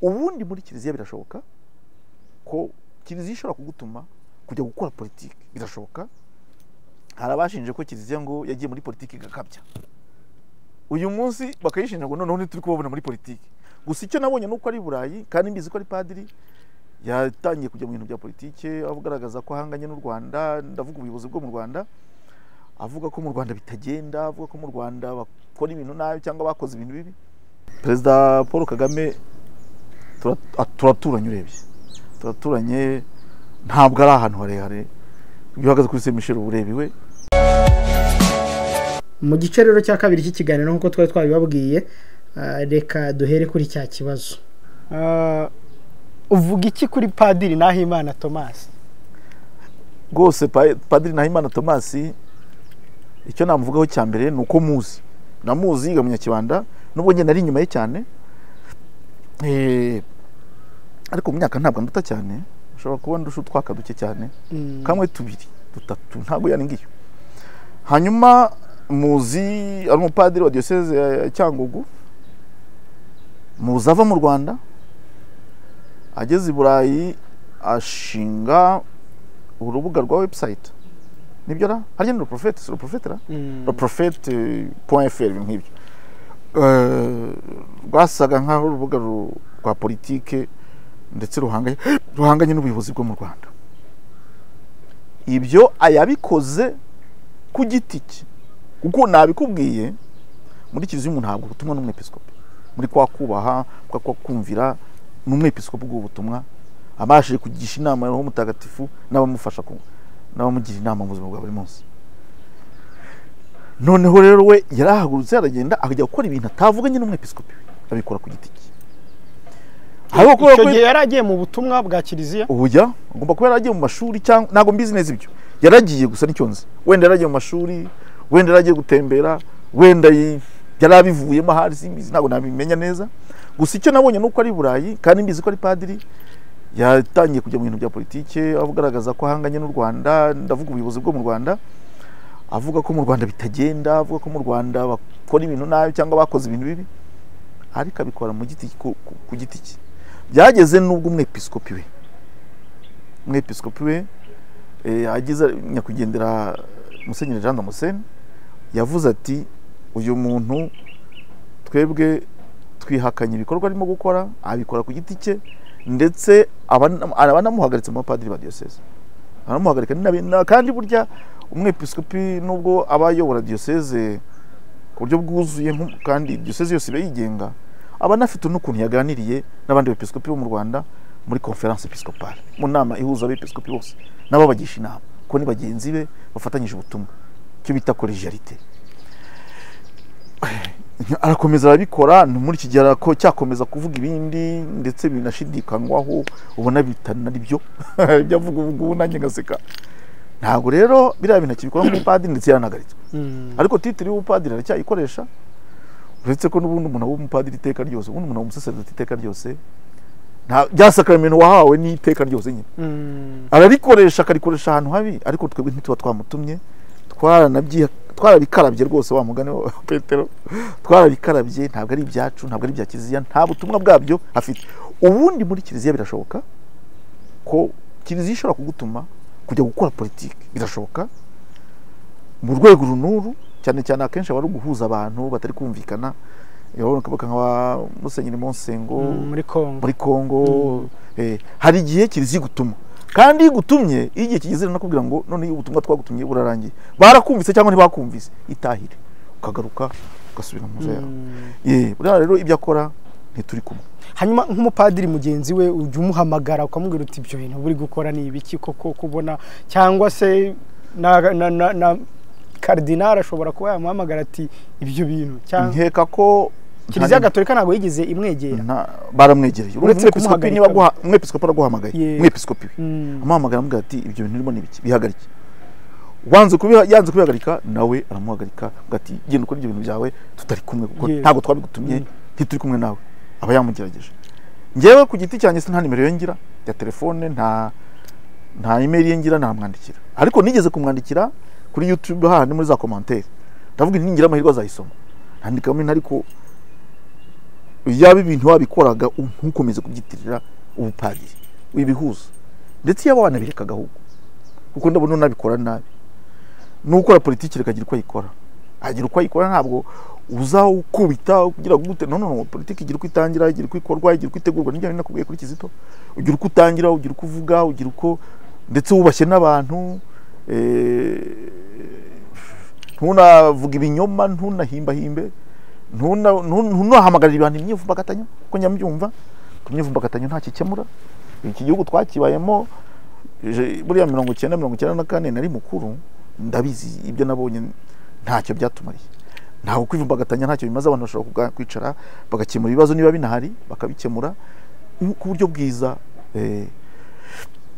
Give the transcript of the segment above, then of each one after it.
Ubundi muri kiliziya birashoboka ko kiliziya ishobora kugutuma kujya gukora politiki, birashoboka. Hari abashinje ko kiliziya ngo yagiye muri politiki igakabya, uyu munsi bakayishinja ngo noneho ntituri kubabona muri politiki. Gusa icyo nabonye nuko ari i Burayi, kandi mbizi ko ari padiri, yatangiye kujya mu bintu bya politiki, agaragaza ko ahanganye n'u Rwanda, ndavuga ubuyobozi bwo mu Rwanda, avuga ko mu Rwanda bitagenda, avuga ko mu Rwanda bakora ibintu nabi cyangwa bakoze ibintu bibi. Perezida Paul Kagame turaturanye, urebye turaturanye, ntabwo ari ahantu harehare, iyo uhagaze kuri Saint Michel uba iwe. Mu gice rero cya kabiri cy'ikiganiro nk'uko twari twabibabwiye, reka duhere kuri cya kibazo. Uvuga iki kuri Padiri Nahimana Thomas? Rwose Padiri Nahimana Thomas, icyo namuvugaho cya mbere ni uko muzi, namuzi yiga mu Nyakibanda, nubwo njye nari inyuma ye cyane, ariko mu myaka ntabwo nduta cyane, ushobora kuba ndusha utwaka duke cyane, kamwe tubiri dutatu, ntabwo yani ngiyo. Hanyuma muzi ari umupadiri wa diocese ya Cyangugu, muzi ava mu Rwanda ageze i Burayi ashinga urubuga rwa website, nibyo ra harya ni Le Prophète, c'est Le Prophète ra Le Prophète.fr, ibintu nk'ibyo, rwasaga nk'aho urubuga rwa politike ndetse ruhanganye n'ubuyobozi bwo mu Rwanda. Ibyo ayabikoze ku giti cye, kuko nabikubwiye muri kiliziya umuntu ntabwo ubutumwa n'umwepiskopi, muri kwa kubaha, kwa kumvira n'umwepiskopi bw'ubutumwa, abashije kugisha inama ya Roho Mutagatifu n'abamufasha n'abamugira inama mu buzima bwa buri munsi. Noneho rero we yarahagurutse aragenda akajya gukora ibintu atavuganye n'umwepiskopi we, abikora ku giti cye. Icyo gihe yaragiye mu butumwa bwa kiliziya? Oya, agomba kuba yaragiye mu mashuri cyangwa ntabwo mbizi neza ibyo. Yaragiye gusa nicyo nzi. Wenda yaragiye mu mashuri, wenda yaragiye gutembera, wenda yarabivuyemo ahari simbizi, ntabwo nabimenya neza. Gusa icyo nabonye nuko ari i Burayi, kandi mbizi ko ari padiri, yatangiye kujya mu bintu bya politiki, agaragaza ko ahanganye n'u Rwanda, ndavuga ubuyobozi bwo mu Rwanda, avuga ko mu Rwanda bitagenda, avuga ko mu Rwanda bakora ibintu nabi cyangwa bakoze ibintu bibi, ariko abikora mu giti ku giti cye. Byageze nubwo umwepiskopi we ageze nyakwigendera Musenyeri Jean Damascene yavuze ati uyu muntu twebwe twihakanye ibikorwa arimo gukora, abikora ku giti cye, ndetse abanamuhagaritse mu bapadiri ba diocese, aramuhagarika. Kandi burya umwepiskopi nubwo aba ayobora diocese ku buryo bwuzuye, kandi diocese yose iba yigenga, aba anafite n'ukuntu yaganiriye n'abandi bepiskopi bo mu Rwanda muri conference episcopale, mu nama ihuza abepiskopi bose, nabo bagisha inama ko ni bagenzi be bafatanyije ubutumwa, icyo bita collégialité. Arakomeza arabikora, muri iki gihe cyakomeza kuvuga ibindi ndetse binashidikanywaho, ubona bitana byo ibyo avuga ubu nanjye ngaseka. Ntabwo rero biriya bintu akibikora nk'umupadiri, ndetse yaranagaritswe. Ariko titiri y'ubupadiri aracyayikoresha, uretse ko n'ubundi umuntu aba umupadiri iteka ryose, ubundi umuntu aba umusaseredoti iteka ryose, nta bya sakramento wahawe ni iteka ryose nyine. Ararikoresha akarikoresha ahantu habi, ariko twebwe ntituba twamutumye, twarabikarabye rwose, wa mugani wa Petero, twarabikarabye, ntabwo ari ibyacu, ntabwo ari ibya kiliziya, nta butumwa bwabyo afite. Ubundi muri kiliziya birashoboka ko kiliziya ishobora kugutuma kujya gukora politiki, birashoboka mu rwego runuru, cyane cyane akenshi aba ari uguhuza abantu batari kumvikana. Urabona nka Musenyeri Monsengo muri Kongo, hari igihe kiliziya igutuma, kandi igutumye iyo igihe kigeze nakubwira ngo none ubutumwa twagutumye burarangiye, barakumvise cyangwa ntibakumvise, itahire ukagaruka ugasubira mu nzu yawe. Buriya rero ibyo akora ntituri kumwe. Hanyuma nk'umupadiri mugenzi we ujya umuhamagara ukamubwira uti ibyo bintu buri gukora ni ibiki koko kubona, cyangwa se na Cardinal ashobora kuba yamuhamagara ati ibyo bintu, cyangwa nkeka ko Kiliziya Gatolika ntabwo yigeze imwegera, baramwegereye. Uretse niba umwepiskopi araguhamagaye, umwepiskopi we amuhamagara amubwira ati ibyo bintu urimo ni ibiki, bihagarike. Yanze kubihagarika, nawe aramuhagarika ati genda ukora ibyo bintu byawe tutari kumwe, kuko ntabwo twabigutumye, ntituri kumwe nawe. Aba yamugerageje. Njyewe ku giti cyanjye nta nimero ye ngira ya telefone, nta email ye ngira, ntamwandikira. Ariko nigeze kumwandikira kuri YouTube hahandi muri za commentaire, ndavuga nti ningira amahirwe azayisoma, nandikamo ariko Yaba ibintu wabikoraga ntukomeze kubyitirira ubupadiri, wibihuza. Ndetse yaba wanabirekaga ahubwo, kuko ndabona unabikora nabi. Nukora politiki rekagira uko ayikora, agira uko ayikora, ntabwo uzawukubita kugira gute. No no no, politiki igira uko itangira, igira uko ikorwa, igira uko itegurwa. Nijya nakubwiye kuri Kizito, ugira uko utangira, ugira uko uvuga, ugira uko ndetse wubashye n'abantu, ntunavuga ibinyoma, ntunahimbahimbe, ntunahamagarira abantu imyivumbagatanyo, kuko nyambyumva ku myivumbagatanyo nta kikemura. Iki gihugu twakibayemo buriya 90 94 nari mukuru, ndabizi ibyo nabonye ntacyo byatumariye. Ntabwo kwivumbagatanya ntacyo bimaze, abantu bashobora kwicara bagakemura ibibazo niba binahari bakabikemura ku buryo bwiza.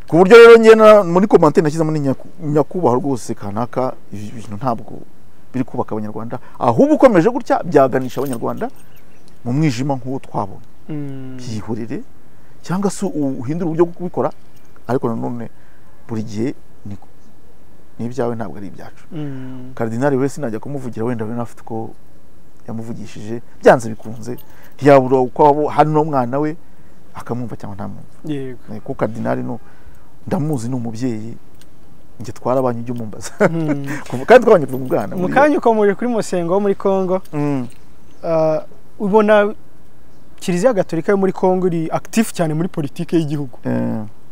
Ku buryo rero njye muri commentaire nashyizemo ni nyakubahwa rwose kanaka, ibintu ntabwo biri kubaka abanyarwanda, ahubwo ukomeje gutya byaganisha abanyarwanda mu mwijima nk'uwo twabonye. Byihorere cyangwa se uhindure uburyo bwo kubikora, ariko nanone buri gihe ni ibyawe ntabwo ari ibyacu. Kardinali wese najya kumuvugira, wenda we nafite uko yamuvugishije, byanze bikunze ntiyabura uko hano umwana we akamwumva cyangwa ntamwumva. Yego, kuko kardinali no ndamuzi, ni umubyeyi njye twarabanye ujye umumbaza. Kandi twabanye kuva mu bwana. Mu kanya ukomoje kuri Musengo wo muri Kongo, ubona Kiliziya Gatolika yo muri Kongo iri active cyane muri politike y'igihugu,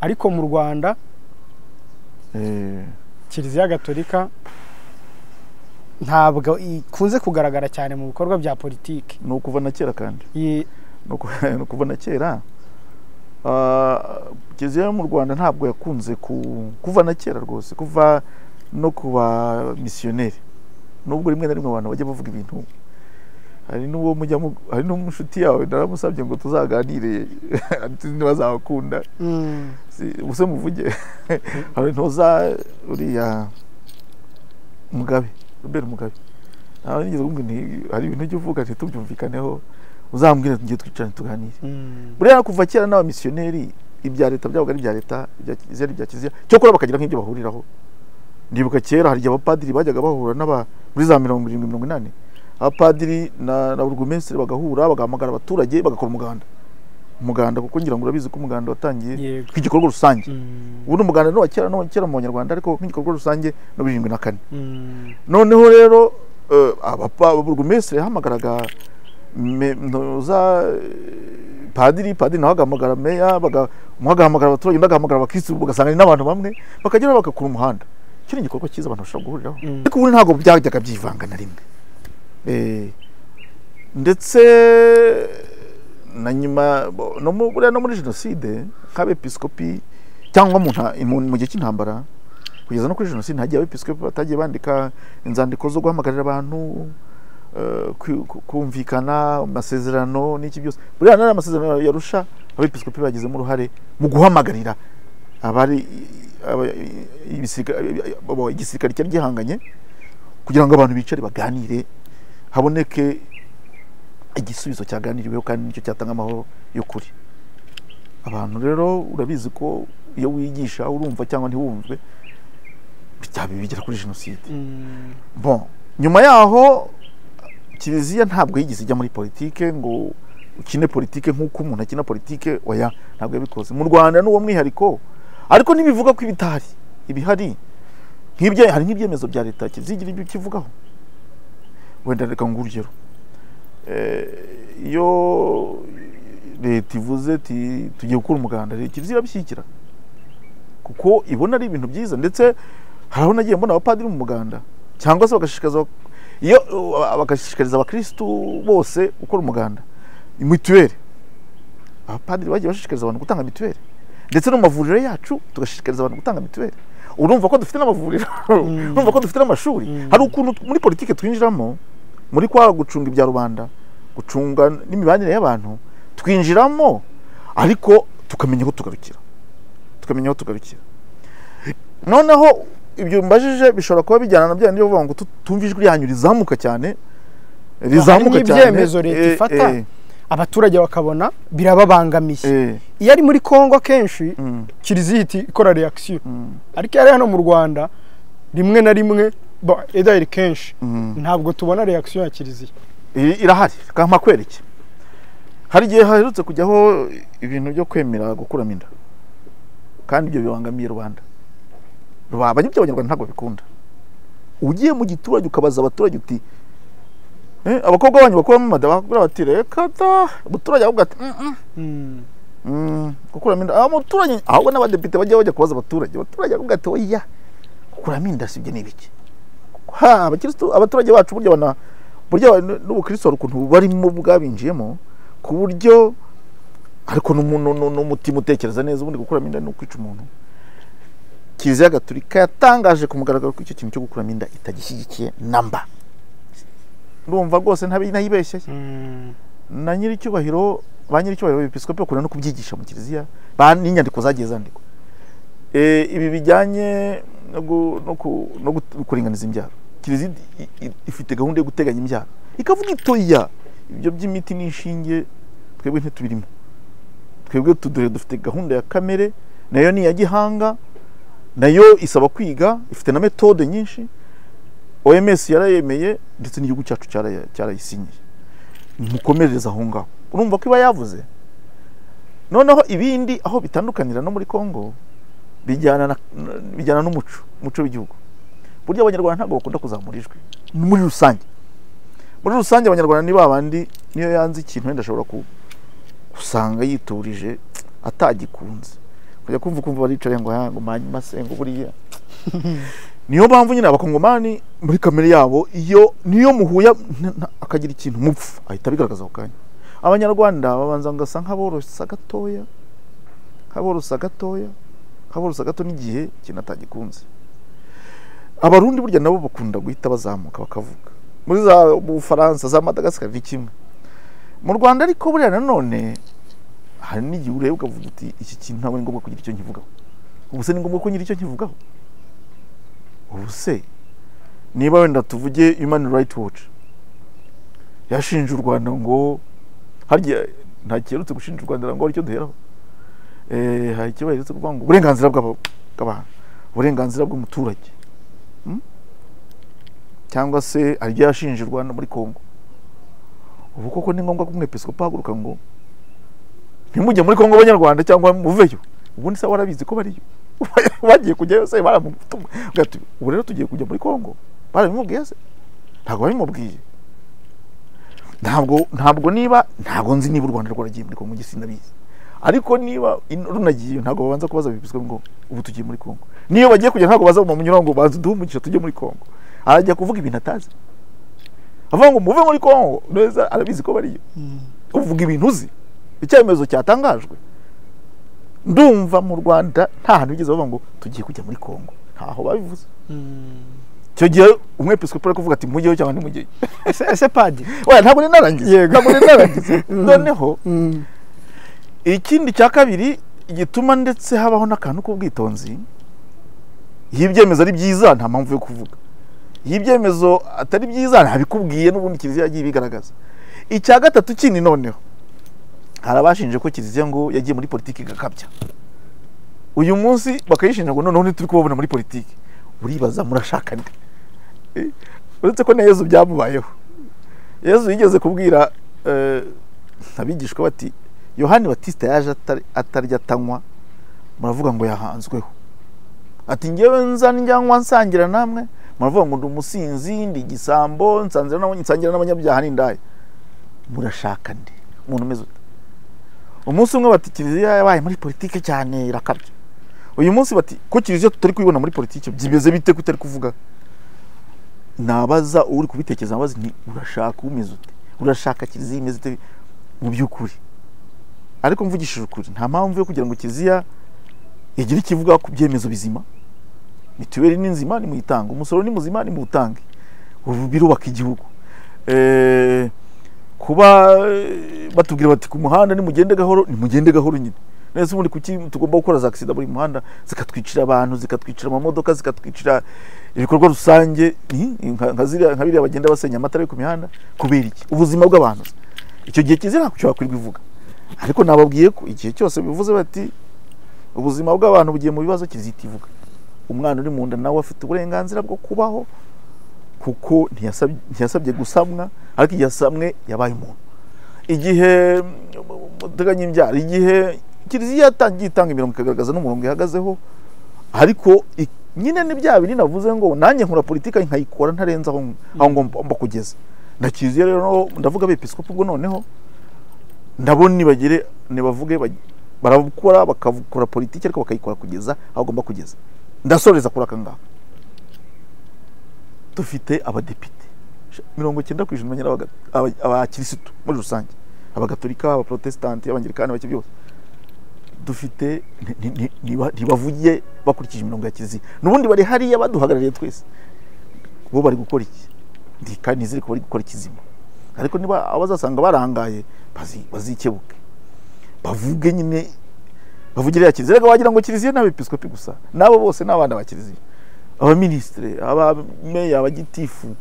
ariko mu Rwanda Kiliziya Gatolika ntabwo ikunze kugaragara cyane mu bikorwa bya politike. Ni ukuva na kera, kandi ni ukuva na kera. Kiliziya yo mu Rwanda ntabwo yakunze kuva na kera rwose, kuva no kuba misiyoneri, nubwo rimwe na rimwe abantu bajya bavuga ibintu. Hari n'uwo mujya, hari n'umushuti yawe naramusabye ngo tuzaganire ntibazakunda ubuse muvuge. Hari ntuza uriya Mugabe, Robert Mugabe, nawe nigeze kumbwira nti hari ibintu ujya uvuga ntitubyumvikaneho, uzambwira tugiye twicarane tuganire. Buriya kuva kera n'abamisiyoneri ibya leta byabaga ari ibya leta, ibya kiliziya ari ibya kiliziya, cyokora bakagira nk'ibyo bahuriraho. Ndibuka kera hari igihe abapadiri bajyaga bahura n'aba muri za 70 80, abapadiri na burugumesitiri bagahura, bagahamagara abaturage bagakora umuganda. Umuganda, kuko ngira ngo urabizi ko umuganda watangiye nk'igikorwa rusange. Ubu ni umuganda no kera, no kera mu Banyarwanda, ariko nk'igikorwa rusange no 74. Noneho rero ababurugumesitiri yahamagaraga padiri, padiri nawe agahamagara meya, umwe agahamagara abaturage, undi agahamagara abakirisitu, ugasanga ni n'abantu bamwe bakagera bagakora umuhanda. Icyo ni igikorwa cyiza abantu bashobora guhuriraho, ariko ubu ntabwo byajyaga byivanga na rimwe. Ndetse na nyuma no muri jenoside nk'abepiskopi, cyangwa mu gihe cy'intambara kugeza no kuri jenoside, hagiye abepiskopi batagiye bandika inzandiko zo guhamagarira abantu kumvikana amasezerano n'iki byose. Buriya n'ari amasezerano yarusha abepiskopi bagizemo uruhare mu guhamagarira abari igisirikare cyari gihanganye kugira ngo abantu bicare baganire, haboneke igisubizo cyaganiriweho kandi nicyo cyatanga amahoro y'ukuri. Abantu rero urabizi ko iyo wigisha urumva cyangwa ntiwumve, bigera kuri jenoside. Bon, nyuma yaho Kiliziya ntabwo yigeze ijya muri politike ngo ukine politike nk'uko umuntu akina politike, oya, ntabwo yabikoze. Mu Rwanda n'uwo mwihariko, ariko ntibivuga ko ibitahari, ibihari nk'ibyo, hari nk'ibyemezo bya leta Kiliziya igira ibyo kivugaho. Wenda reka nguhe urugero, iyo leta ivuze ati tugiye gukora umuganda, Kiliziya irabishyigikira kuko ibona ari ibintu byiza. Ndetse hari aho nagiye mbona abapadiri mu muganda, cyangwa se bagashishikariza iyo bagashishikariza abakirisitu bose gukora umuganda. Mituweli, abapadiri bagiye bashishikariza abantu gutanga mituweli, ndetse no mu mavuriro yacu tugashishikariza abantu gutanga mituweli. Urumva ko dufite n'amavuriro, urumva ko dufite n'amashuri. Hari ukuntu muri politike twinjiramo, muri kwa gucunga ibya rubanda, gucunga n'imibanire y'abantu, twinjiramo ariko tukamenya aho tugarukira, tukamenya aho tugarukira. Noneho ibyo mbajije bishobora kuba bijyana na bya bindi bavuga ngo tumve ijwi ryanyu rizamuka cyane, rizamuka cyane. Ibyemezo leta ifata abaturage bakabona birababangamiye. Iyo ari muri Kongo akenshi Kiliziya ikora reaction, ariko iyo ari hano mu Rwanda rimwe na rimwe edaheri kenshi ntabwo tubona reaction ya Kiliziya. Irahari. Kampa kwereke Hari igihe haherutse kujyaho ibintu byo kwemera gukuramo inda, kandi ibyo bibangamiye rubanda. Rubanda by'Abanyarwanda ntabwo bikunda. Ugiye mu giturage ukabaza abaturage uti abakobwa banyu bakuramo amada, bakubwira bati reka da. Umuturage ahubwo ati gukuramo inda umuturage, ahubwo n'abadepite bajya kubaza abaturage, abaturage ahubwo ati oya, gukuramo inda sibyo ni ibiki? Ha, abakristo, abaturage bacu burya bana burya n'ubukristo hari ukuntu barimo bwabinjiyemo ku buryo, ariko n'umutima utekereza neza, ubundi gukuramo inda ni ukwica umuntu. Kiliziya Gatolika yatangaje ku mugaragaro ko icyo kintu cyo gukuramo inda itagishyigikiye namba. Ndumva rwose ntayibeshyeye. Na nyiricyubahiro, ba nyiricyubahiro episkopi bakunda no kubyigisha mu kiliziya, ba n'inyandiko zagiye zandikwa. Ibi bijyanye no kuringaniza imbyaro, kiliziya ifite gahunda yo guteganya imbyaro, ikavuga itoya ibyo by'imiti n'inshinge twebwe ntitubirimo, twebwe tudore dufite gahunda ya kamere, nayo ni iya gihanga, nayo isaba kwiga, ifite na metode nyinshi. OMS yarayemeye, ndetse n'igihugu cyacu cyarayisinyiye, mukomereza aho ngaho. Urumva ko iba yavuze. Noneho ibindi aho bitandukanira no muri Kongo bijyana n'umuco, umuco w'igihugu. Burya Abanyarwanda ntabwo bakunda kuzamura ijwi muri rusange. Muri rusange Abanyarwanda ni babandi niyo yanze ikintu wenda ashobora gusanga yiturije atagikunze, kujya kumva baricaye ngo ngo manyuma se ngo buriya. Niyo mpamvu nyine Abakongomani muri kamere yabo iyo niyo muhuya akagira ikintu mupfu ahita abigaragaza ako kanya. Abanyarwanda babanza ngasa nk'aborosa gatoya, nk'aborosa gato n'igihe ikintu atagikunze. Abarundi burya nabo bakunda guhita bazamuka bakavuga. Muri za Bufaransa, za Madagascar ni kimwe. Mu Rwanda ariko buriya nanone hari n'igihe ureba ukavuga uti iki kintu ntabwo ni ngombwa kugira icyo nkivugaho. Ubu se ni ngombwa ko ngira icyo nkivugaho? Ubu se niba wenda tuvuge Human Rights Watch yashinje u Rwanda ngo harya nta kiherutse gushinja u Rwanda ngo aricyo duheraho, hari icyo baherutse kuvuga ngo uburenganzira bw'abantu, uburenganzira bw'umuturage, cyangwa se hari ibyo yashinje u Rwanda muri Kongo. Ubu koko ni ngombwa ko umwepiskopi ahaguruka ngo ntimujye muri Kongo Abanyarwanda cyangwa muveyo? Ubundi se warabizi ko bariyo bagiye kujyayo se baramutuma? Ubu rero tugiye kujya muri Kongo, barabimubwiye se? Ntabwo babimubwiye. Ntabwo niba ntabwo nzi niba u Rwanda rwaragiye muri Kongo, sinabizi, ariko niba runagiye ntabwo babanza kubaza abepiskopi ngo ubu tugiye muri Kongo. Niyo bagiye kujya ntabwo baza mu ngo banze duhe umugisha tujye muri Kongo. Arajya kuvuga ibintu atazi, avuga ngo muve muri Kongo neza, arabizi ko bariyo. Uvuga ibintu uzi, icyemezo cyatangajwe. Ndumva mu Rwanda nta hantu bigeze bavuga ngo tugiye kujya muri Kongo, ntaho babivuze. Icyo gihe umwepiskopi ari kuvuga ati mujyeyo cyangwa ntimujyeyo. Ese padiri? Oya, ntabwo ni narangize, ntabwo ni narangize. Noneho ikindi cya kabiri gituma ndetse habaho n'akantu k'ubwitonzi, iyo ibyemezo ari byiza nta mpamvu yo kuvuga, iyo ibyemezo atari byiza ntabikubwiye, n'ubundi kiliziya yagiye ibigaragaza. Icya gatatu kindi noneho, hari abashinje ko kiliziya ngo yagiye muri politiki igakabya. Uyu munsi bakayishinja ngo noneho ntituri kubabona muri politiki. Uribaza murashaka nde? Uretse ko na Yezu byamubayeho. Yezu yigeze kubwira abigishwa bati Yohani Batista yaje atarya atanywa, muravuga ngo yahanzweho. Ati ngewe nza njyanywa nsangira namwe, muravuga ngo ndi umusinzi, ndi igisambo, nsangira n'abanyabyaha n'indaya. Murashaka nde? Umuntu umeze ute? Umunsi umwe bati kiliziya yabaye muri politike cyane irakabya. Uyu munsi bati ko kiliziya tutari kuyibona muri politike byimeze bite ko utari kuvuga? Nabaza uri kubitekereza, nabaza nti urashaka umeze ute? Urashaka kiliziya imeze ute mu by'ukuri? Ariko mvugishije ukuri, nta mpamvu yo kugira ngo kiliziya igire ikivuga ku byemezo bizima. Mituweli ni nzima nimuyitanga, umusoro ni muzima nimuwutange, ubu birubaka igihugu. Kuba batubwira bati ku muhanda nimugende gahoro, nimugende gahoro nyine. Nese ubundi kuki tugomba gukora za accident buri muhanda, zikatwicira abantu, zikatwicira amamodoka, zikatwicira ibikorwa rusange, nka ziriya nka biriya bagenda basenya amatara yo ku mihanda, kubera iki? Ubuzima bw'abantu. Icyo gihe kizira ntacyo wakwirirwa ivuga. Ariko nababwiye ko igihe cyose bivuze bati ubuzima bw'abantu bugiye mu bibazo, kiliziya itivuga. Umwana uri mu nda nawe afite uburenganzira bwo kubaho, kuko ntiyasabye gusamwa, ariko igihe yasamwe yabaye umuntu. Igihe muteganya imbyaro, igihe Kiliziya yatangiye itanga imirongo ikagaragaza n'umurongo ihagazeho, ariko nyine ni bya bindi navuze ngo nanjye nkora politika nkayikora ntarenze aho ngomba kugeza. Na Kiliziya rero ndavuga abepiskopi ubwo noneho ndabona nibagere nibavuge barakora bakakora politiki ariko bakayikora kugeza aho agomba kugeza. Ndasoreza kuri aka ngaka. Dufite abadepite 90% abakirisitu muri rusange, abagatolika, abaprotestanti, abangilikani, abaki byose dufite ntibavugiye bakurikije imirongo ya Kiliziya. N'ubundi bari hariya baduhagarariye twese, bo bari gukora iki? Kandi nizere ko bari gukora ikizima, ariko niba abazasanga barangaye bazikebuke, bavuge nyine, bavugire ya Kiliziya. Reka wagira ngo Kiliziya n'abepiskopi gusa, nabo bose n'abana ba Kiliziya, abaministre, abameya, abagitifu,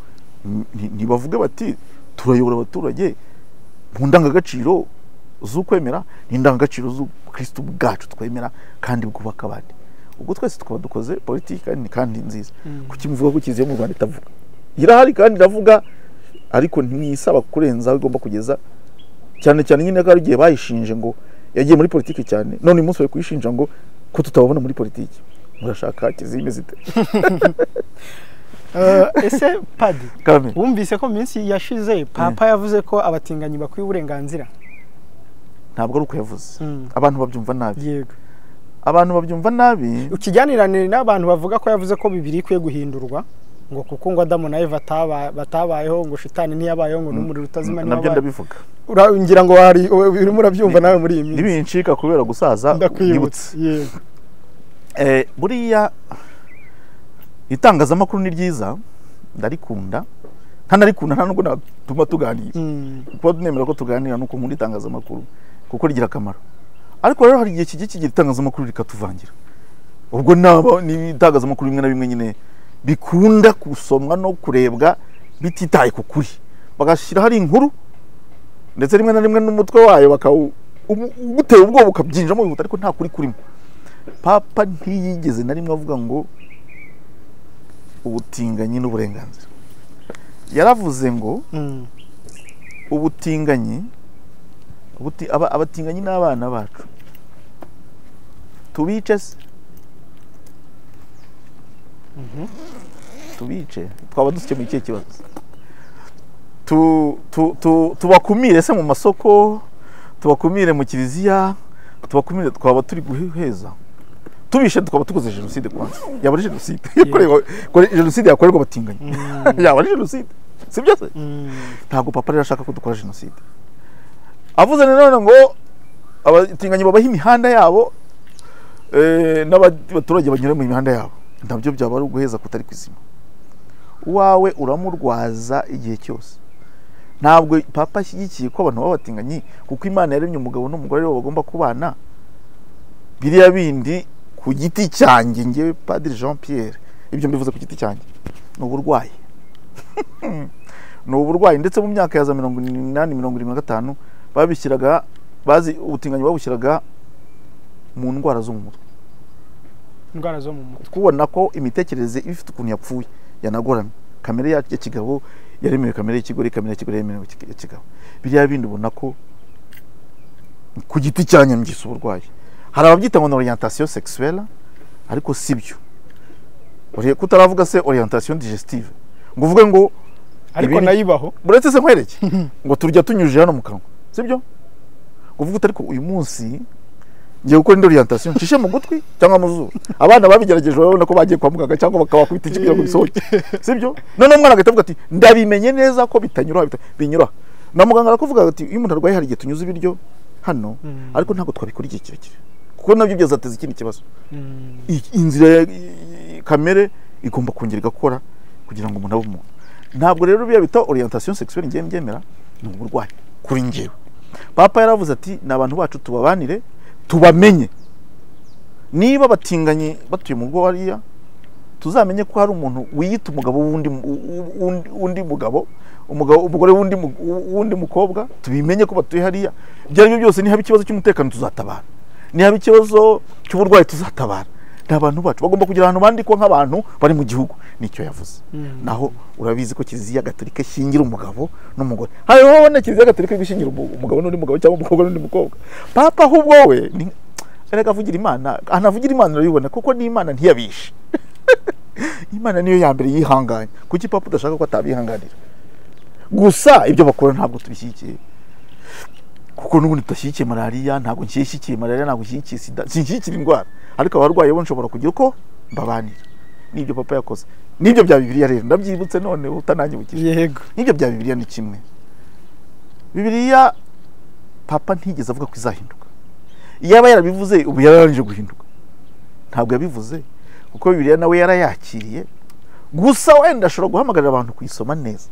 ntibavuge bati turayobora abaturage mu ndangagaciro z'ukwemera n'indangagaciro z'ubukristo bwacu twemera kandi bwubaka abandi. Ubwo twese tukaba dukoze politiki kandi nziza. Kuki muvuga ko Kiliziya mu Rwanda itavuga? Irahari kandi iravuga, ariko ntimwisaba kurenza aho igomba kugeza. Cyane cyane nyine ko ari igihe bayishinje ngo yagiye muri politiki cyane, none uyu munsi bari kuyishinja ngo ko tutababona muri politiki. Murashaka Kiliziya imeze ite? Ese padi, wumvise ko minsi yashize Papa yavuze ko abatinganyi bakwiye uburenganzira? Ntabwo ari uko yavuze. Abantu babyumva nabi. Yego, abantu babyumva nabi. Ukijyanirane n'abantu bavuga ko yavuze ko Bibiliya ikwiye guhindurwa ngo kuko ngo Adamu na Eva batabayeho, ngo shitani ntiyabayeho, ngo n'umuriro utazima ntiyabayeho. Nabyo ndabivuga. Ngira ngo wari urimo urabyumva nawe muri iyi minsi. Nibincika kubera gusaza ndakwibutse. Yego. Buriya itangazamakuru ni ryiza, ndarikunda, ntanarikunda nta nubwo natuma tuganira. Kuba nemera ko tuganira nuko nkunda itangazamakuru kuko rigira akamaro. Ariko rero hari igihe kijya kigira itangazamakuru rikatuvangira. Ubwo nabo ni itangazamakuru bimwe na bimwe nyine bikunda gusomwa no kurebwa bititaye ku kuri, bagashyira hari inkuru ndetse rimwe na rimwe n'umutwe wayo bakawugutera ubwoba ukabyinjiramo wihuta, ariko nta kuri kurimo. Papa ntiyigeze na rimwe avuga ngo ubutinganyi n'uburenganzira. Yaravuze ngo ubutinganyi, abatinganyi n'abana bacu tubice se? Tubice twaba dukemuye ikihe kibazo? Tubakumire se mu masoko, tubakumire mu kiliziya, tubakumire, twaba turi guheza. Tubishe tukaba tukoze jenoside kwanza. Yaba ari jenoside yakorewe, jenoside yakorerwa abatinganyi. Yaba ari jenoside, si byo se? Ntabwo Papa rero ashaka ko dukora jenoside. Avuze nanone ngo abatinganyi babaha imihanda yabo, n'abaturage banyura mu mihanda yabo, nabyo byaba ari uguheza kutari kwizima. Uwawe uramurwaza igihe cyose. Ntabwo Papa ashyigikiye ko abantu b'abatinganyi, kuko Imana yaremye umugabo n'umugore bo bagomba kubana. Biriya bindi ku giti cyanjye ngewe Padiri Jean Pierre, ibyo mbivuze ku giti cyanjye, ni uburwayi. Ni uburwayi. Ndetse mu myaka ya za 80 75 babishyiraga, bazi ubutinganyi babushyiraga mu ndwara zo mu mutwe. Indwara zo mu mutwe, kubona ko imitekerereze ifite ukuntu yapfuye yanagoramye. Kamere ya kigabo yaremewe kamere y'ikigore, kamere y'ikigore yaremewe kigabo. Biriya bindi ubona ko ku giti cyanjye mbyise uburwayi. Hari ababyita ngo orientation sexuelle, ariko si byo. Kutaravuga se orientation digestive, ngo uvuge ngo ariko nayibaho, buretse se nkwereke ngo turya tunyujije hano mu kanwa, si byo? Ngo uvuge ariko uyu munsi ngiye gukora indi orientation nshishe mu gutwi cyangwa mu zuru. Abana babigerageje babona ko bagiye kwa muganga cyangwa bakabakubita iki kugira ngo bisohoke, si byo? None umwana agahita avuga ati ndabimenye neza ko bitanyura, binyura. Na muganga arakuvuga ati iyo umuntu arwaye hari igihe tunyuze ibiryo hano, ariko ntabwo twabikora igihe kirekire kuko nabyo byazateza ikindi kibazo. Inzira kamere igomba kongera igakora kugira ngo umuntu abe umuntu. Ntabwo rero biya bita orientation sexuelle ngiye mbyemera, ni uburwayi kuri njyewe. Papa yaravuze ati ni abantu bacu tubabanire, tubamenye. Niba batinganye batuye mu rugo hariya, tuzamenye ko hari umuntu wiyita umugabo w'undi mugabo, umugore w'undi mukobwa, tubimenye ko batuye hariya. Ibyo ari byo byose, nihaba ikibazo cy'umutekano tuzatabara, nihaba ikibazo cy'uburwayi tuzatabara, Ni abantu bacu bagomba kugira ahantu bandikwa nk'abantu bari mu gihugu. Nicyo yavuze. Naho urabizi ko Kiliziya Gatolika ishingira umugabo n'umugore. Hariho ubona Kiliziya Gatolika ishingira umugabo n'undi mugabo cyangwa umukobwa n'undi mukobwa. Papa ahubwo we erega avugira Imana, anavugira Imana urabibona kuko ni Imana ntiyabishe. Imana niyo ya mbere yihanganye. Kuki papa udashaka ko atabihanganira? Gusa ibyo bakora ntabwo tubishyigikiye. Kuko n'ubundi tudashyigikiye malariya, ntabwo nshyigikiye malariya, ntabwo nshyigikiye sida, sinshyigikiye indwara. Ariko abarwayi bo nshobora kugira uko mbabanira. Nibyo papa yakoze. Nibyo bya Bibiliya rero ndabyibutse none utananyibukije. Yego. Nibyo bya Bibiliya ni kimwe. Bibiliya papa ntigeze avuga ko izahinduka. Iyaba yarabivuze ubu yararangije guhinduka. Ntabwo yabivuze kuko Bibiliya nawe yarayakiriye. Gusa wenda ashobora guhamagarira abantu kuyisoma neza.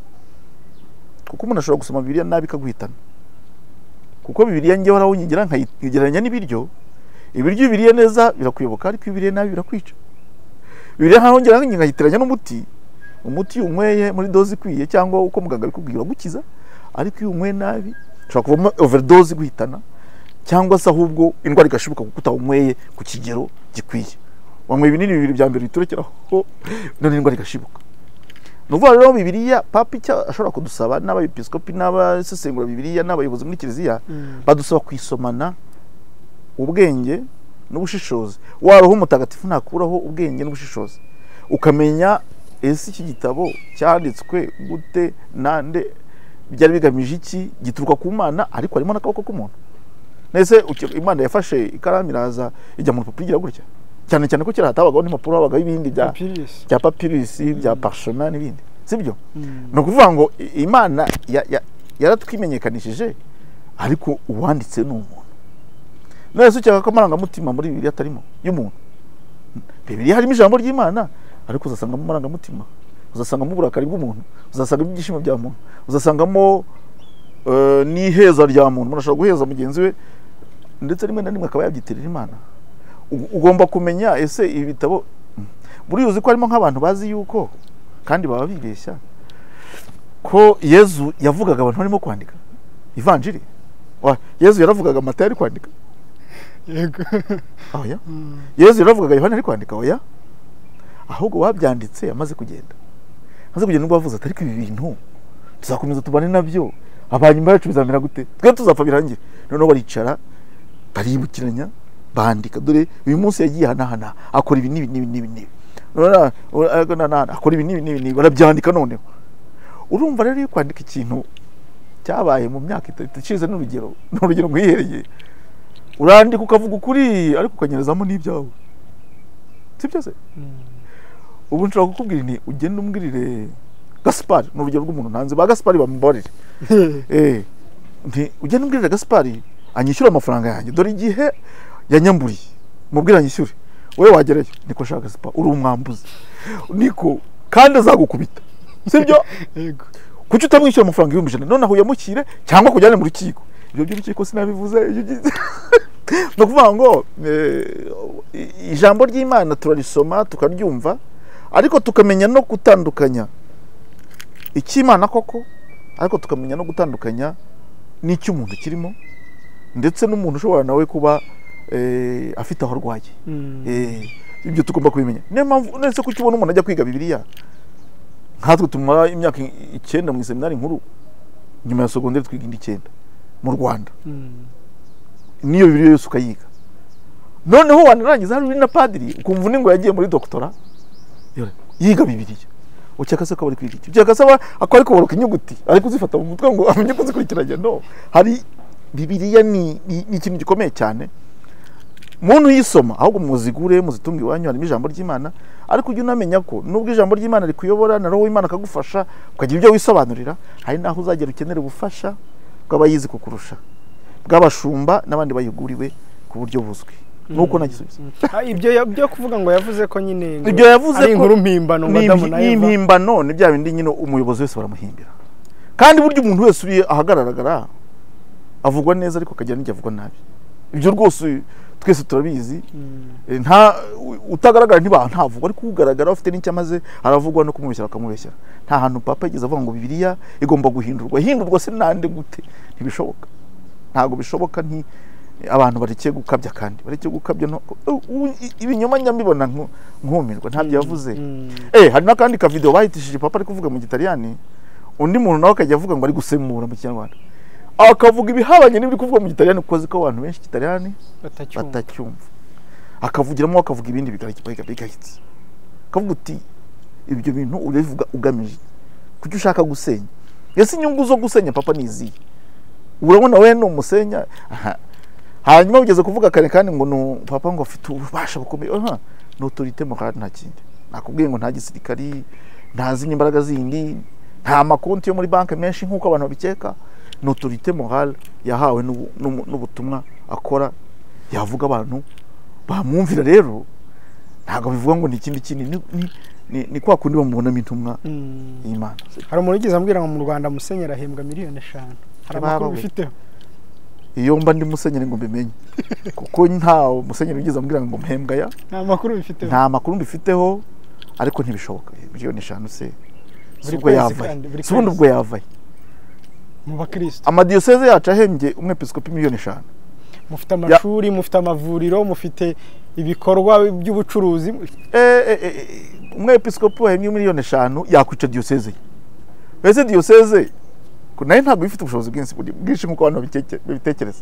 Kuko umuntu ashobora gusoma Bibiliya nabi ikaguhitana. Kuko Bibiliya njye warawunyigira nkayigereranya n'ibiryo. Ibiryo ubiriye neza birakuyoboka, ariko ibiriye nabi birakwica. Bibiliya nkahongera nkayitiranya n'umuti. Umuti unyweye muri doze ikwiye cyangwa uko muganga abikubwira gukiza, ariko iyo unyweye nabi ushobora kuvamo overdose guhitana, cyangwa se ahubwo indwara igashibuka kuko utawunyweye ku kigero gikwiye. Wanyweye ibinini bibiri bya mbere biturekeraho none indwara igashibuka. Ni ukuvuga rero Bibiliya papa icyo ashobora kudusaba n'abepiskopi n'abasesengura Bibiliya n'abayobozi muri Kiliziya, badusaba kuyisomana ubwenge n'ubushishozi. Wa Roho Mutagatifu ntakuraho ubwenge n'ubushishozi, ukamenya ese iki gitabo cyanditswe gute nande, byari bigamije iki, gituruka ku Mana ariko harimo n'akaboko k'umuntu. Nese Imana yafashe ikaramu iraza ijya mu rupapuro igira gutya, cyane cyane ko kera hatabagaho n'impapuro, habagaho ibindi bya papyrus, bya parchemin n'ibindi, sibyo? Ni ukuvuga ngo Imana yaratwimenyekanishije, ariko uwanditse ni umuntu. None se ukeka ko amarangamutima muri Bibiliya atarimo y'umuntu? Bibiliya harimo ijambo ry'Imana, ariko uzasangamo amarangamutima, uzasangamo uburakari bw'umuntu, uzasangamo ibyishimo bya muntu, uzasangamo n'iheza rya muntu. Umuntu ashobora guheza mugenzi we ndetse rimwe na rimwe akaba yabyitirira Imana. Ugomba kumenya ese ibi bitabo buriya uzi ko harimo nk'abantu bazi yuko kandi baba bibeshya ko Yezu yavugaga abantu barimo kwandika ivanjiri. Yezu yaravugaga Matayo ari kwandika. Yego. Oya. Yezu yaravugaga Yohana ari kwandika. Oya. Ahubwo wabyanditse amaze kugenda. Amaze kugenda ubwo bavuze ati ariko ibi bintu tuzakomeza tubane nabyo, abanyuma yacu bizamera gute? Twe tuzapfa birangire. Noneho baricara baribukiranya bandika, dore uyu munsi yagiye hanahana akora ibi n'ibi n'ibi n'ibi n'ibi, akora ibi n'ibi n'ibi n'ibi, barabyandika. Noneho urumva rero iyo kwandika ikintu cyabaye mu myaka itatu ishize, n'urugero n'urugero nkwihereye, urandika ukavuga ukuri ariko ukanyerezamo n'ibyawe, sibyo se? Ubu nshobora kukubwira nti ugende umbwirire Gaspari, ni urugero rw'umuntu ntanze, ba Gaspari bamubarire. Nti ugende umbwirire Gaspari anyishyure amafaranga yanjye, dore igihe yanyamburiye, mubwira anyishyure. Wowe wagerayo niko shaka Gaspari, uri umwambuzi, niko kandi azagukubita, sibyo? Yego. Kuki utamwishyura amafaranga 100,000 noneho uyamukire cyangwa kujyane mu rukiko? Ibyo by'urukiko sinabivuze. Ni ukuvuga ngo ijambo ry'Imana turarisoma tukaryumva, ariko tukamenya no gutandukanya icy'Imana koko, ariko tukamenya no gutandukanya n'icy'umuntu kirimo, ndetse n'umuntu ushobora nawe kuba afite aho arwaye. Ibyo tugomba kubimenya. Niyo mpamvu nese kuki ubona umuntu ajya kwiga Bibiliya, nkatwe tumara imyaka 9 mu seminari nkuru, nyuma ya secondaire twiga indi 9 mu Rwanda. Niyo Bibiliya yose ukayiga. Noneho wanarangiza hari na padiri ukumva ngo yagiye muri doctora yiga Bibiliya. Ukeka se ko bari kwiga iki? Ukeka se ako ari kuboroka inyuguti, ari kuzifata mu mutwe ngo amenye kuzikurikiranya? No. Hari Bibiliya ni ikintu gikomeye cyane. Muntu yisoma ahubwo muzigure muzitunge iwanyu, harimo ijambo ry'Imana, ariko ujye unamenya ko nubwo ijambo ry'Imana rikuyobora na Roho w'Imana akagufasha ukagira ibyo wisobanurira, hari naho uzagera ukenera ubufasha bw'abayizi kukurusha, bw'abashumba n'abandi bayiguriwe ku buryo buzwi. Nuko nagisubiza. Ibyo byo kuvuga ngo yavuze ko nyine ibyo yavuze ari inkuru mpimbano ngo Adamu na Eva impimbano ni bya bindi nyine umuyobozi wese baramuhimbira. Kandi buryo umuntu wese uri ahagaragara avugwa neza ariko akagira n'ijya avugwa nabi. Ibyo rwose twese turabizi. Nta utagaragara ntiba ntavugwa, ariko ugaragara afite n'icyo amaze aravugwa no kumubeshyera akamubeshyera. Nta hantu papa yigeze avuga ngo Bibiliya igomba guhindurwa. Hindurwa se nande gute? Ntibishoboka. Ntago bishoboka. Nti Abantu bareke gukabya, kandi bareke gukabya no ibinyoma nyambibona nkumirwa, ntabyo yavuze. Hari n'akandi ka video bahitishije papa ari kuvuga mu Gitaliyani, undi muntu nawe akajya avuga ngo ari gusemura mu Kinyarwanda, akavuga ibihabanye n'ibiri kuvuga mu Gitaliyani, kuko azi ko abantu benshi Gitaliyani batacyumva, akavugiramo akavuga ibindi bigahitse, akavuga uti ibyo bintu urabivuga ugamije kuki ushaka gusenya. Ese inyungu zo gusenya papa ni izihe? Urabona we ni umusenya. Hanyuma ugeze kuvuga kare kandi ngo no papa ngo afite ububasha bukomeye, ni autorité morale, nta kindi. Nakubwiye ngo nta gisirikari, nta zindi imbaraga zindi, nta makonti yo muri banki menshi nk'uko abantu babikeka. Ni autorité morale yahawe n'ubutumwa akora, yavuga abantu bamwumvira. Rero ntabwo bivuga ngo ni ikindi kintu, ni kwa kundi bamubonamo intumwa y'Imana. Hari umuntu wigeze ambwira ngo mu Rwanda musenyeri ahembwa miliyoni 5. Hari amakuru bifiteho? Iyo mba ndi musenyeri ngo mbimenye, kuko nta musenyeri wigeze ambwira ngo mpembwa ya. Nta makuru bifiteho. Nta makuru mbifiteho, ariko ntibishoboka. Miliyoni 5 se ubwo yavaye, ubundi ubwo yavaye mu bakristo. Amadiyoseze yacu ahembye umwepiskopi miliyoni 5. Mufite amashuri, mufite amavuriro, mufite ibikorwa by'ubucuruzi. Umwepiskopi wahembye miliyoni 5 yakwica diyoseze. Mbese diyoseze nayo ntabwo ifite ubushobozi bwinshi nk'uko abantu babitekereza.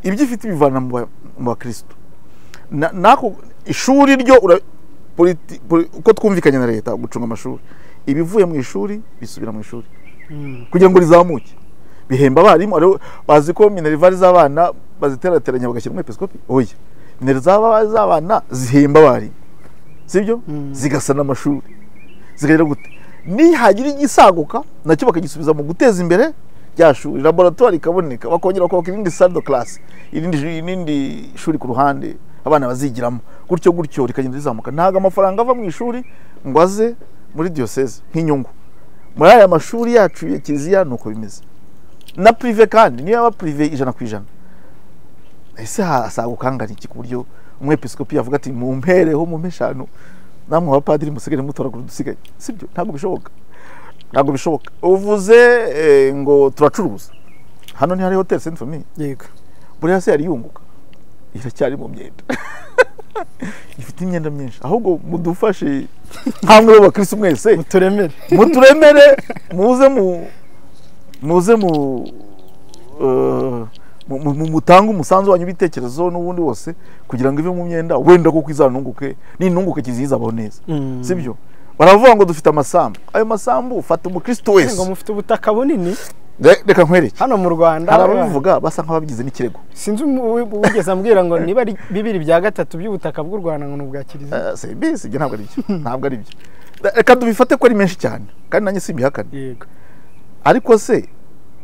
Ibyo ifite ibivana mu bakristo. Nako ishuri ryo uko twumvikanye na leta gucunga amashuri, ibivuye mu ishuri bisubira mu ishuri kugira ngo rizamuke. Bihemba abarimu, bazi ko minerval z'abana baziterateranya bagashyira umwepiskopi. Oya, minerval z'abana zihemba abarimu, sibyo? Zigasana amashuri, zikagira gute, nihagira igisaguka nacyo bakagisubiza mu guteza imbere rya shuri, laboratoire ikaboneka, bakongera bakubaka irindi salle de classe, irindi shuri ku ruhande abana bazigiramo, gutyo gutyo rikagenda rizamuka. Ntabwo amafaranga ava mu ishuri ngo aze muri diocese nk'inyungu. Muri aya mashuri yacu ya kiliziya nuko bimeze. Na privé kandi niyo yaba privé 100%, ese hasaguka ngana iki ku buryo umwepiskopi yavuga ati mumpereho mumpe 5 namwe abapadiri musigare mutoragura udusigaye? Sibyo, ntabwo bishoboka, ntabwo bishoboka. Uvuze ngo turacuruza hano, ni hari hotel Sainte Famille. Yego, buriya se yari yunguka, iracyari mu myenda ifite imyenda myinshi. Ahubwo mudufashe nkamwe b'abakristo mwese, muturemere, muturemere, muze mu mutange umusanzu wanyu ibitekerezo n'ubundi wose kugira ngo ive mu myenda, wenda kuko izanunguke, ninunguke kizizabaho neza. Sibyo? Baravuga ngo dufite amasambu. Ayo masambu ufata umukristo wese ngo mufite ubutaka bunini. Reka nkwereke hano mu Rwanda hari ababivuga basa nk'ababigize n'ikirego. Sinzi wigeze ambwira ngo niba ari 2/3 by'ubutaka bw'u Rwanda ngo n'ubwa kiliziya. Simbizi, ibyo ntabwo ari byo, ntabwo ari byo. Reka dubifate ko ari menshi cyane, kandi nanjye simbihakane. Yego, ariko se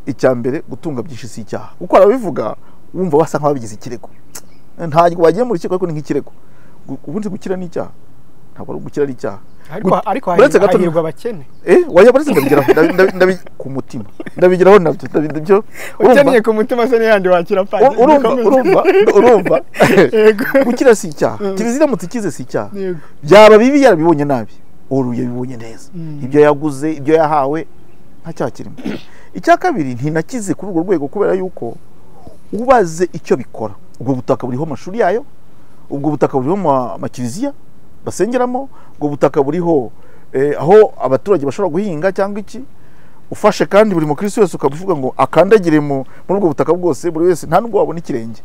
icya mbere gutunga byinshi si icyaha, kuko arabivuga wumva basa nk'ababigize ikirego. Ntabwo wagiye mu rukiko ariko ni nk'ikirego. Ubundi gukira ni icyaha, ntabwo ari gukira ari icyaha. Ariko hahirwa abakene. Wajya baretse ndabigeraho ku mutima, ndabigeraho nabyo ndabyo. Ukeneye ku mutima se n'iyandi wakira padiri. Urumva gukira si icyaha, kiliziya iramutse ikize si icyaha. Byaba bibi yarabibonye nabi, ubu yabibonye neza, ibyo yaguze, ibyo yahawe nta cyaha kirimo. Icya kabiri, ntinakize kuri urwo rwego kubera yuko ubaze icyo bikora. Ubwo butaka buriho amashuri yayo, ubwo butaka buriho amakiliziya basengeramo, ubwo butaka buriho aho abaturage bashobora guhinga cyangwa iki. Ufashe kandi buri mukristo wese ukabivuga ngo akandagire muri ubwo butaka bwose, buri wese nta nubwo wabona ikirenge.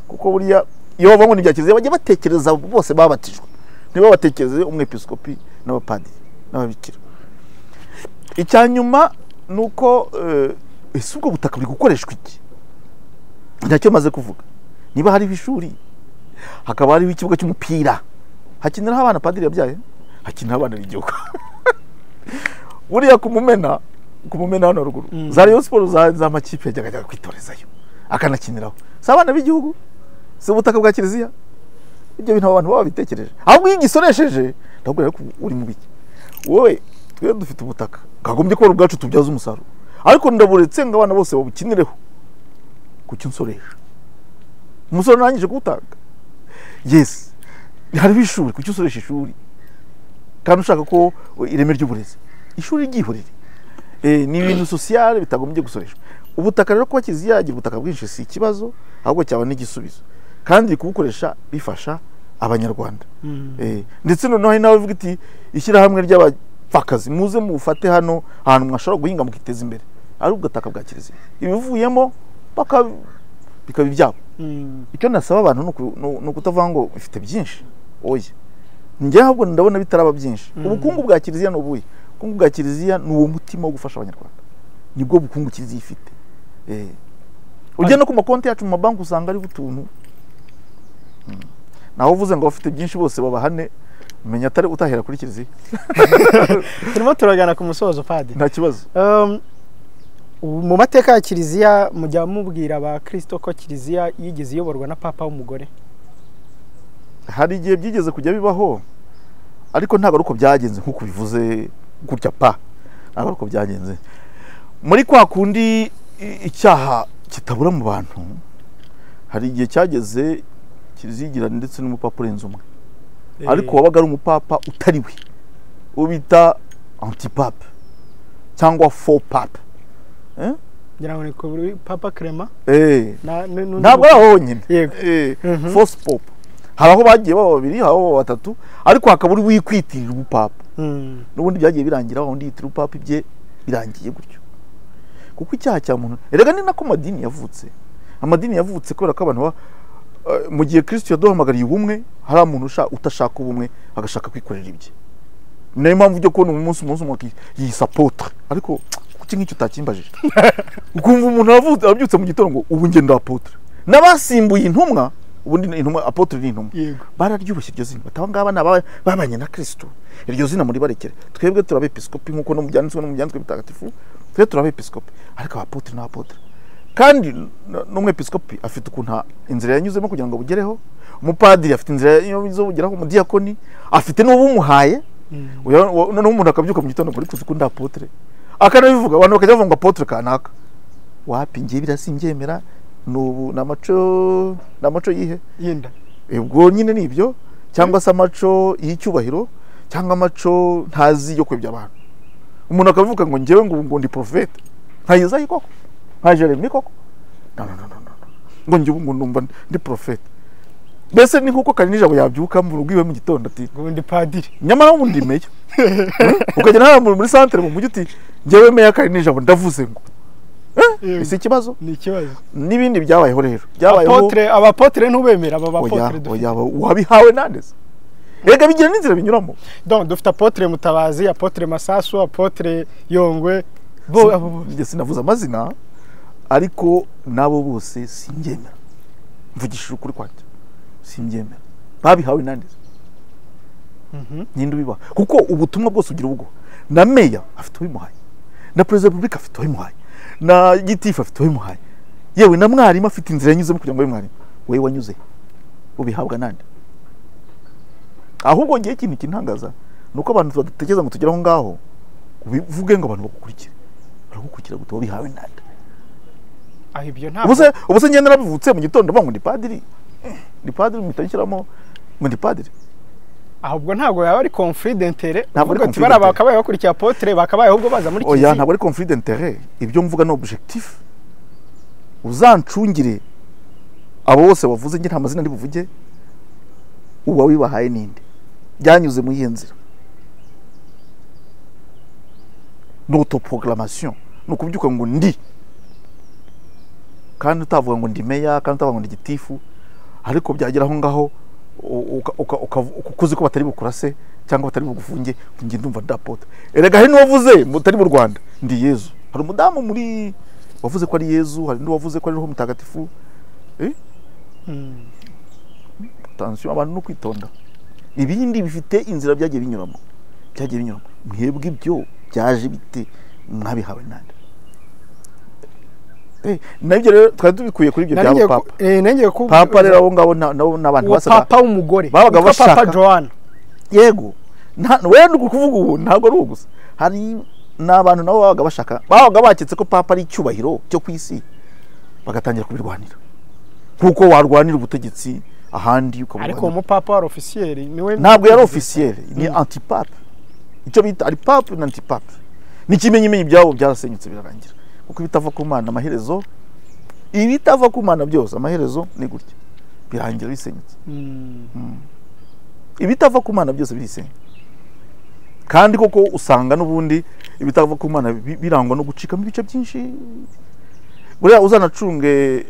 Kuko buriya iyo bavamo n'ibya kiliziya bajya batekereza bose babatijwe, ntibabatekereze umwepiskopi n'abapadiri n'ababikira. Icya nyuma nuko ese ubwo butaka buri gukoreshwa iki? Ntacyo maze kuvuga. Niba hariho ishuri, hakaba hariho ikibuga cy'umupira, hakiniraho abana padiri yabyaye, hakiniraho abana b'igihugu. Buriya kumumena hano ruguru za Rayon Sports za makipe yajyaga kwitorezayo akanakiniraho. Si abana b'igihugu, si ubutaka bwa kiliziya. Ibyo bintu abantu baba babitekereje. Ahubwo iyo ugisoresheje ndakubwira ko uri mu biki. Wowe twe dufite ubutaka kagombye ko ubwacu tubyaza umusaruro, ariko ndaburetse ngo abana bose babukinireho. Kuki unsoresha? Umusoro narangije kuwutanga. Yes, hariho ishuri, kuki usoresha ishuri kandi ushaka ko ireme ry'uburezi, ishuri ryihorere. Ni ibintu sociale bitagombye gusoreshwa. Ubutaka rero kuba Kiliziya yagira ubutaka bwinshi si ikibazo, ahubwo cyaba n'igisubizo, kandi kubukoresha bifasha Abanyarwanda. Ndetse noneho hari nawe uvuga iti ishyirahamwe ry'abapfakazi muze mufate hano ahantu mwashobora guhinga mukiteza imbere, ari ubutaka bwa Kiliziya, ibivuyemo bikaba ibyabo. Icyo nasaba abantu ni ukutavuga ngo ifite byinshi, oya, njye ahubwo ndabona bitaraba byinshi. Ubukungu bwa Kiliziya ni ubuhe? Ubukungu bwa Kiliziya ni uwo mutima wo gufasha Abanyarwanda, nibwo bukungu Kiliziya ifite. Ujya no ku makonti yacu mu mabanki usanga ari utuntu. Naho uvuze ngo bafite byinshi bose babahane, menya atari utahera kuri Kiliziya. Turimo turagana ku musozo Padiri. Nta kibazo. Mu mateka ya Kiliziya mujya mubwira abakristo ko Kiliziya yigeze iyoborwa na papa w'umugore? Hari igihe byigeze kujya bibaho, ariko ntabwo ari uko byagenze nk'uko bivuze gutya pa, ntabwo ari uko byagenze. Muri kwa kundi icyaha kitabura mu bantu, hari igihe cyageze Kiliziya igira ndetse n'umupapa urenze umwe, ariko wabaga ari umupapa utari we, uwo bita antipape cyangwa faux pape. Ngira ngo ni kuri Papa Clement. Ntabwo ari aho honyine. Faux pope. Hari aho bagiye baba babiri, hari aho baba batatu, ariko hakaba uri wikwitirira ubupapa. N'ubundi byagiye birangira aho undi yitira ubupapa, ibye birangiye gutyo. Kuko icyaha cya muntu, erega ni nako amadini yavutse. Amadini yavutse kubera ko abantu mu gihe Kristo yaduhamagariye ubumwe, hari umuntu utashaka ubumwe agashaka kwikorera ibye. Niyo mpamvu ujya kubona umunsi umwe yisa apotre, ariko kuki nk'icyo utakimbajije? Ukumva umuntu abyutse mu gitondo ngo ubu njye ndi apotre. N'abasimbuye intumwa, ubundi intumwa apotre ni intumwa, bararyubashye iryo zina, bataba ngaba naba babanye na Kristo, iryo zina muri barekere. Twebwe turabe episkopi nk'uko no mu byanditswe no mu byanditswe bitagatifu, twe turabe episkopi, ariko abapotre n'abapotre. Kandi n'umwepiskopi afite ukuntu inzira yanyuzemo kugira ngo bugereho, umupadiri afite inzira yanyuzemo bugeraho, umudiyakoni afite n'ubumuhaye. Noneho umuntu akabyuka mu gitondo ngo kuzi ko ndi apotre, akanabivuga abantu bakajya bavuga ngo apotre kanaka. Wapi, ngiye birasimbyemera, n'ubu n'amaco yihe yinda, ubwo nyine nibyo, cyangwa se amaco y'icyubahiro, cyangwa amaco ntazi yo kwebya abantu. Umuntu akavuga ngo njyewe ngo ndi prophète, nka Yezayi koko, nka Jeremy koko, no no no no, ngo njye ngo numva ndi prophète. Mbese ni nkuko Karinijabo yabyuka mu rugo iwe mu gitondo ati ngo ndi padiri, nyamara ubundi meya. Ukagera hano muri centre mu mujyi uti njyewe meya Karinijabo ndavuze ngo ese ikibazo ni ikibazo. N'ibindi byabayeho rero, byabayeho abapotre ntubemera aba bapotre dufite. Oya, wabihawe nande se? Erega bigira n'inzira binyuramo. Donc dufite apotre Mutabazi, apotre Masasu, apotre Yongwe, bo abo njye sinavuze amazina, ariko nabo bose simbyemera. Mvugishije ukuri kwanjye, simbyemera. Babihawe nande se? Ninde ubibaha? Kuko ubutumwa bwose ugira ubwo. Na meya afite ubimuhaye, na perezida wa republika afite ubimuhaye, na gitifu afite ubimuhaye, yewe na mwarimu afite inzira yanyuzemo kugira ngo abe mwarimu. Wowe wanyuze ubihabwa nande? Ahubwo ngiye ikintu kintangaza nuko abantu badatekereza ngo tugere aho ngaho ubivuge ngo abantu bagukurikire. Baragukurikira gute? Wabihawe nande? Aho ibyo ntabwo. Ubuse ngende nabivutse mu gitondo bavuga ngo ndi padiri, ndi padiri, mpita nshyiramo ngo ndi padiri. Ahubwo ntabwo yaba ari conflit d'intérêt. Ntabwo ari Uvuga ati conflit bariya d'intérêt. bakabaye bakurikiye apotre, bakabaye ahubwo baza muri Oya, Kiliziya. ntabwo ari conflit d'intérêt. Ibyo mvuga ni objectif. Uzancungire abo bose wavuze, njye nta mazina ndi buvuge, uwawibahaye ninde, byanyuze muri iyo nzira. Ni autoproclamation, ni ukubyuka ngo ndi, kandi utavuga ngo ndi meya, kandi utavuga ngo ndi gitifu, ariko byagera aho ngaho kuko uzi ko batari bukurase cyangwa batari bugufunge, njye ndumva ndi apotre. Erega hari n'uwavuze mutari mu Rwanda ndi Yezu. Hari umudamu muri wavuze ko ari Yezu, hari n'uwavuze ko ari Roho Mutagatifu. Attention, abantu no kwitonda. Ibindi bifite inzira byagiye binyuramo, byagiye binyuramo. Mwebwe ibyo byaje bite? Mwabihawe nande? Nabyo rero twari tubikuye kuri ibyo Nari byabo ngiye papa. Nari ngiye ku Papa rero abo ngabo nabo n'abantu uwo basaga papa w'umugore babaga witwa Papa bashaka. Joan. Yego, we ni ukuvuga ubu ntabwo ari uwo gusa, hari n'abantu nabo babaga bashaka, babaga baketse ko papa ari icyubahiro cyo ku isi, bagatangira kubirwanira nkuko warwanira ubutegetsi ahandi Ariko ukaburwanira. uwo mupapa wari officiel niwe? Ntabwo yari officiel, ni antipape. Icyo bita ari pape na antipape, n'ikimenyimenyi byabo byarasenyutse birarangira. Kuko ibitava ku Mana amaherezo, ibitava ku Mana byose amaherezo ni gutya, birangira bisenyutse. Ibitava ku Mana byose birisenya. Kandi koko usanga n'ubundi ibitava ku Mana birangwa no gucikamo ibice byinshi. Buriya uzanacunge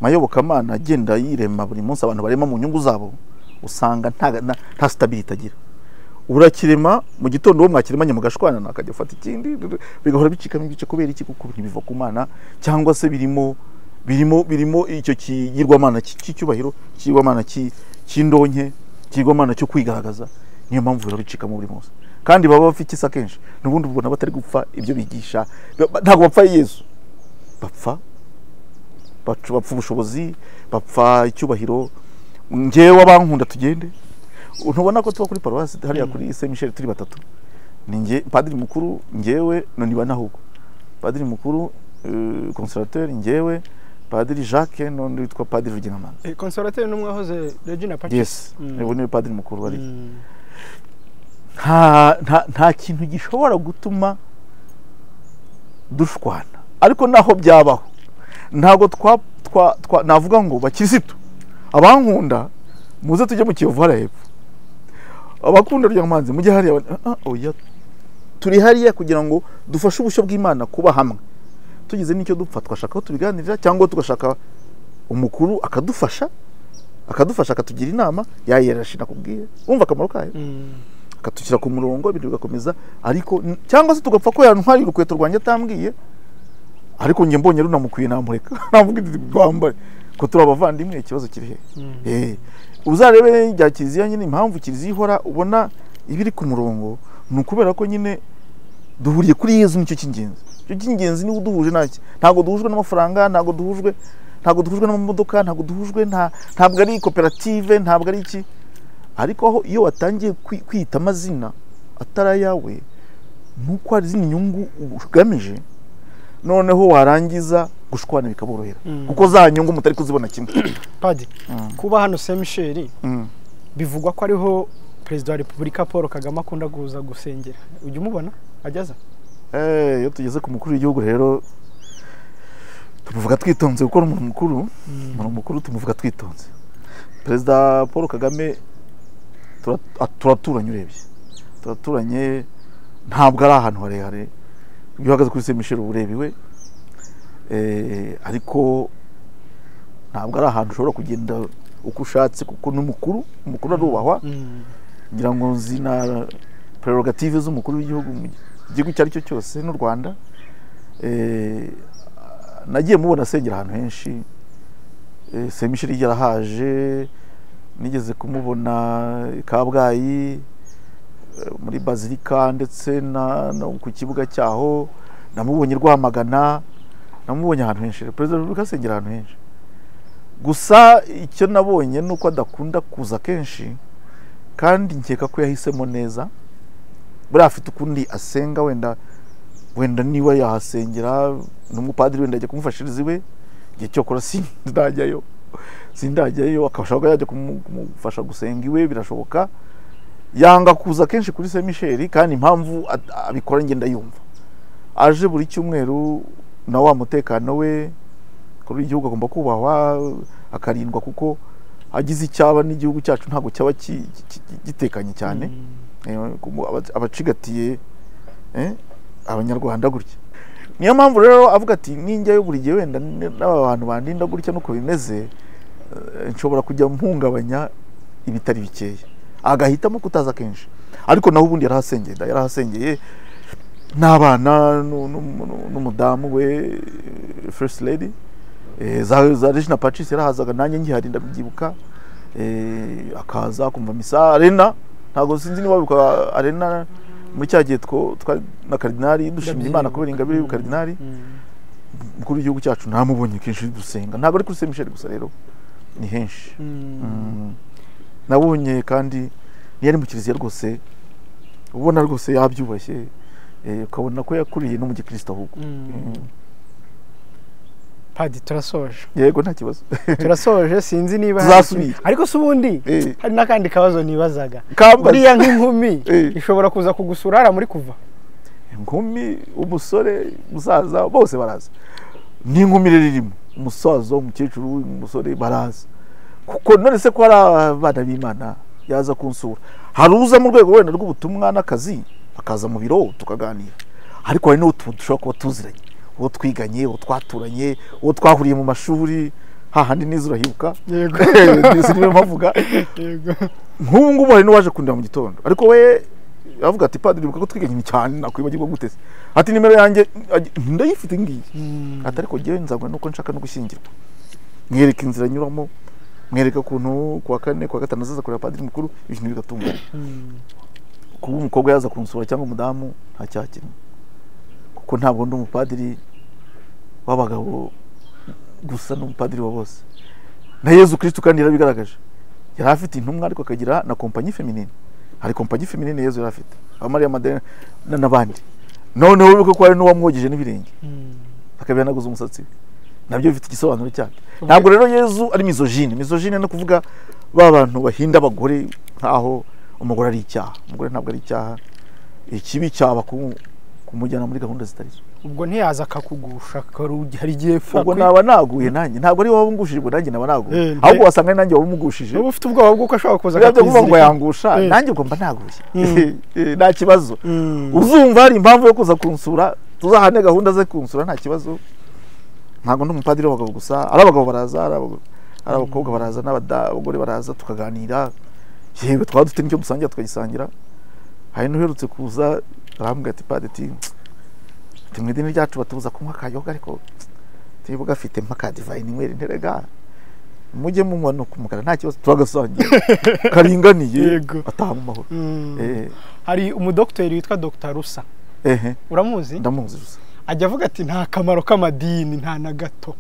mayobokamana agenda yirema buri munsi, abantu barema mu nyungu zabo, usanga nta stability agira. Urakirema mu gitondo, uwo mwakiremanye mugashwana, akajya afata ikindi, bigahora bicikamo ibice. Kubera iki? Kuko ntibiva ku Mana, cyangwa se birimo icyo kigirwamana cy'icyubahiro, kigirwamana cy'indonke, kigirwamana cyo kwigaragaza. Niyo mpamvu bihora bicikamo buri munsi. Kandi baba bafite isa kenshi n'ubundi ubona batari gupfa ibyo bigisha, ntabwo bapfa Yesu, bapfa ubushobozi, bapfa icyubahiro. Njyewe abankunda tugende, ntubona ko tuba kuri paruwasi hariya kuri Saint Michel turi batatu, ni njye padiri mukuru, njyewe niba nahubwo padiri mukuru consolateur, njyewe padiri Jacques n'undi witwa padiri Rugengamanzi. Consolateur n'umwe wahoze Regina Pacis. Yes, ni padiri mukuru wari. Nta kintu gishobora gutuma dushwana, ariko naho byabaho ntago navuga ngo bakirisitu abankunda muze tujye mu Kiyovu hariya hepfo, abakunda Rugengamanzi mujye hariya. Oya, turi hariya kugira ngo dufashe ubushyo bw'Imana kuba hamwe. Tugize n'icyo dupfa twashaka ko tubiganirira, cyangwa tugashaka umukuru akadufasha akatugira inama yayerashe nakubwiye, wumva akamaro kayo, akatushyira ku murongo, ibintu bigakomeza. Ariko cyangwa se tugapfa ko yantwariye urukweto rwanjye atambwiye, ariko njye mbonye runamukwiye namureka, navuga iti rwambare ko turi abavandimwe, ikibazo kiri he? Uzarebe rya kiliziya nyine, impamvu kiliziya ihora ubona ibiri ku murongo ni ukubera ko nyine duhuriye kuri Yezu, nicyo cy'ingenzi. Icyo cy'ingenzi niba uduhuje ntacyo, ntabwo duhujwe n'amafaranga, ntabwo duhujwe n'amamodoka, ntabwo duhujwe, ntabwo ari koperative, ntabwo ari iki. Ariko aho iyo watangiye kwita amazina atari ayawe, nuko hari izindi nyungu ugamije, noneho warangiza gushwana bikaborohera, kuko za nyungu mutari kuzibona kimwe. Padiri, kuba hano Saint Michel bivugwa ko ariho Perezida wa Repubulika Paul Kagame akunda kuza gusengera, ujya umubona ajyaza? Iyo tugeze ku mukuru w'igihugu rero tumuvuga twitonze, kuko umuntu mukuru, umuntu mukuru tumuvuga twitonze. Perezida Paul Kagame turaturanye, urebye turaturanye, ntabwo ari ahantu harehare. Iyo uhagaze kuri Saint Michel uba iwe, ariko ntabwo ari ahantu ushobora kugenda uko ushatse, kuko n'umukuru, umukuru arubahwa. Ngira ngo nzi na prerogative z'umukuru w'igihugu mu gihugu icyo ari cyo cyose n'u Rwanda. Nagiye mubona asengera ahantu henshi, Saint Michel yarahaje, nigeze kumubona Kabgayi muri Bazilika, ndetse na ku kibuga cyaho, namubonye Rwamagana, namubonye ahantu henshi. Perezida wa Repubulika asengera ahantu henshi. Gusa icyo nabonye nuko adakunda kuza kenshi, kandi nkeka ko yahisemo neza. Buriya afite ukundi asenga, wenda niba yahasengera n'umupadiri wenda ajya kumufashiriza iwe, igihe cyo kora sindajyayo, akabasha yajya kumufasha gusenga iwe, birashoboka. Yanga kuza kenshi kuri Saint Michel, kandi impamvu abikora ngenda yumva aje buri cyumweru, na wa mutekano we kuri igihugu agomba kubahwa akarindwa, kuko agize icyaba n'igihugu cyacu ntabwo cyaba gitekanye cyane, abacigatiye abanyarwanda gutya. Niyo mpamvu rero avuga ati ninjyayo buri gihe wenda n'aba bantu bandinda gutya nuko bimeze, nshobora kujya mpungabanya ibitari bikeya, agahitamo kutaza kenshi. Ariko naho ubundi yarahasengeye n'abana n'umudamu we First Lady, za Regina Pacis yarahazaga, nanjye ngihari ndabyibuka, akaza kumva misa arena. Ntabwo sinzi niba bibuka arena muri cya gihe twari na Cardinali dushimye Imana kubera ingabire y'Ubukardinali, mukuru w'igihugu cyacu namubonye kenshi dusenga. Ntabwo ari kuri Saint Michel gusa rero, ni henshi. Nabonye kandi ntiyari mu kiliziya rwose, ubona rwose yabyubashye, ukabona ko yakuriye no mu gikristo ahubwo. Padi, turasoje. Yego, nta kibazo. Turasoje, sinzi niba tuzasubira. Ariko se ubundi hari n'akandi kabazo nibazaga. Buriya nk'inkumi ishobora kuza kugusura hariya muri kuva? Inkumi, umusore, umusaza bose baraza. N'inkumi rero irimo umusaza, umukecuru, umusore baraza. Kuko none se ko ari abana b'Imana yaza kunsura. Hari uza mu rwego wenda rw'ubutumwa n'akazi akaza mu biro tukaganira. Ariko hari n'uwo dushobora kuba tuziranye, uwo twiganye, uwo twaturanye, uwo twahuriye mu mashuri, hahandi neza urahibuka. Yego. Niyo mpavuga. Yego. Nk'ubu ngubu hari n'uwaje kundira mu gitondo. Ariko we avuga ati padiri buka ko twiganye cyane nakwibagirwa gute se? Ati nimero yanjye ndayifite ngiyi. Ati ariko ngewe nzagwa nuko nshaka no gushyingirwa. Mwereka inzira nyuramo, mwereka ukuntu kuwa kane kuwa gatanu azaza kureba padiri mukuru, ibintu bigatungana. Kuba umukobwa yaza kunsura cyangwa umudamu nta cyaha kirimo. Kuko ntabwo ndi umupadiri w'abagabo gusa, n'umupadiri wa bose. Na Yezu Kristo kandi yarabigaragaje. Yari afite intumwa ariko akagira na compagnie féminine. Hari compagnie féminine Yezu yari afite. Mariya Magdalena n'abandi. Noneho wibuke ko hari n'uwamwogeje n'ibirenge. Akabihanaguza umusatsi we. Nabyo bifite igisobanuro cyabyo. Ntabwo rero Yezu ari misogyne. Misogyne no kuvuga ba bantu bahinda abagore nkaho umugore ari icyaha. Umugore ntabwo ari icyaha. Ikibi cyaba kumujyana muri gahunda zitari zo. Ubwo ntiyaza akakugusha hari igihe ubwo naba naguye nanjye ntabwo ari wowe ungushije, ubwo nanjye naba naguye. Ahubwo wasanga nanjye wowe umugushije. Uba ufite ubwoba bw'uko ashobora kuza akakwizirika ngo yangusha, nanjye ubwo mba naguye. Nta kibazo. Uzumva hari impamvu yo kuza kunsura, tuzahane gahunda ze kunsura nta kibazo. Ntabwo ndi umupadiri w'abagabo gusa, ari abagabo baraza, ari abakobwa baraza, n'abagore baraza tukaganira. Yewe twaba dufite n'icyo dusangira tukagisangira. Hari n'uherutse kuza arambwira ati padiri ati mu idini ryacu batubuza kunywa akayoga ariko tibuga afite mpaka divine inywera interega mujye munywa no kumugara nta kibazo turagasangira karinganiye ataha mu mahoro. Hari umudokiteri witwa Dr. Rusa. Uramuzi? Ndamuzi Rusa. Ajya avuga ati nta kamaro k'amadini nta na gato.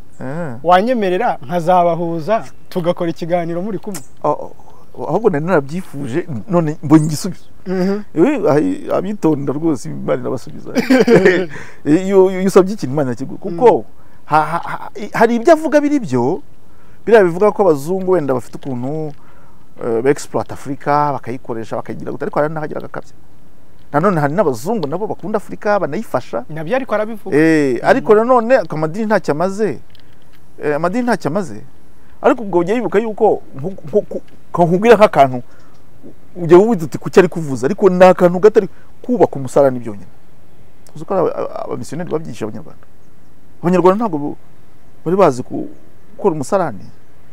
Wanyemerera nkazabahuza tugakora ikiganiro muri kumwe? Ahubwo nari narabyifuje none mbonye igisubizo. Abitonda rwose Imana irabasubiza. Iyo usabye ikintu Imana irakiguha. Kuko hari ibyo avuga biri byo, biriya bivuga ko abazungu wenda bafite ukuntu exploit Afrika bakayikoresha bakayigira gute, ariko hari n'ahagira agakabya. Nanone hari n'abazungu nabo bakunda Afrika banayifasha. Nabyo ariko arabivuga. Ariko nanone amadini ntacyo amaze. Amadini ntacyo amaze. Ariko ubwo ujya wibuka yuko nkubwira nk'akantu ujya wumva uti kuki ari kuvuza, ariko ni akantu gatari kubaka umusarani byonyine. Uzi ko abamisiyoneri babyigisha Abanyarwanda. Abanyarwanda ntabwo bari bazi gukora umusarani,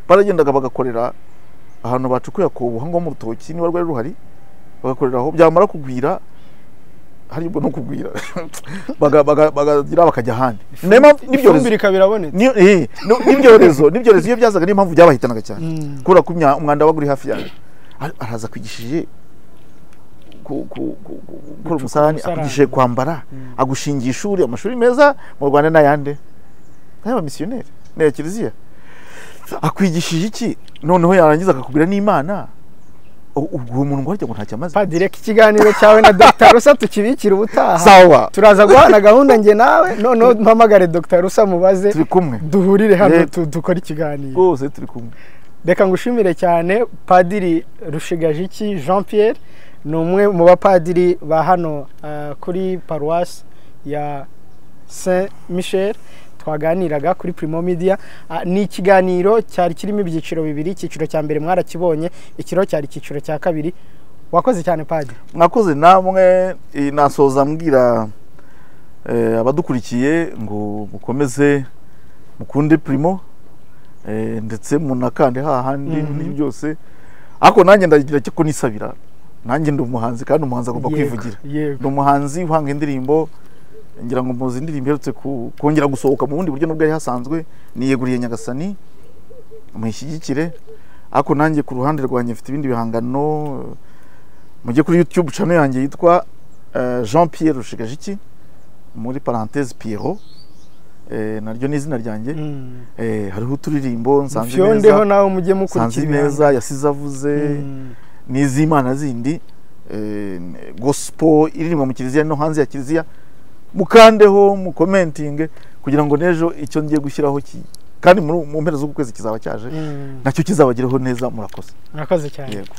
baragendaga bagakorera ahantu bacukuye akobo hango mu rutoki niba rwari ruhari, bagakorera aho byamara kugwira, hari ubwo no kugwira bagagira bakajya ahandi. N'ibyorezo n'ibyorezo iyo byazaga niyo mpamvu byabahitanaga cyane, kubera ko umwanda wabaga uri hafi yawe. Araza kwigishije gukora umusarani, akugishije kwambara, agushingiye ishuri, amashuri meza mu Rwanda n'ayandi n'ay'abamisiyoneri n'aya kiliziya. Akwigishije iki? Noneho yarangiza akakubwira n'Imana. Ubwo umuntu ngo arya ngo ntacyo amaze. Padiri, reka ikiganiro cyawe na Dr. Rusa tukibikira ubutaha. Sawa. Turaza guhana gahunda nge nawe, noneho mpamagare Dr. Rusa mubaze. Turi kumwe. Duhurire hano dukore ikiganiro. Rwose turi kumwe. Reka ngushimire cyane Padiri Rushigajiki Jean Pierre, ni umwe mu bapadiri ba hano kuri paruwasi ya Saint Michel twaganiraga kuri Primo Media. Ni ikiganiro cyari kirimo ibyiciro bibiri, icyiciro cya mbere mwarakibonye, ikiro cyari icyiciro cya kabiri. Wakoze cyane padiri. Mwakoze namwe. Nasoza mbwira abadukurikiye ngo mukomeze mukunde Primo, ndetse munakande hahandi n'ibyo byose. Ariko nanjye ndagira cyo kunisabira. Nanjye ndi umuhanzi kandi umuhanzi agomba kwivugira. Ndi umuhanzi uhanga indirimbo, ngira ngo muzi indirimbo iherutse kongera gusohoka mu bundi buryo nubwo yari hasanzwe, niyeguriye Nyagasani muyishyigikire. Ariko nanjye ku ruhande rwanjye mfite ibindi bihangano, mujye kuri YouTube channel yanjye yitwa Jean Pierre Rushigajiki muri parenthèse Pierrot, naryo ni izina ryanjye. Hariho uturirimbo nsanze neza, nawe mujye mukurikira neza yasize avuze n'iz'Imana zindi, gospel iririmbwa mu kiliziya no hanze ya kiliziya. Mukandeho mukomentinge kugira ngo nejo icyo ngiye gushyiraho kandi mu mpera z'uku kwezi kizaba cyaje, nacyo kizabageraho neza. Murakoze. Murakoze cyane. Yego.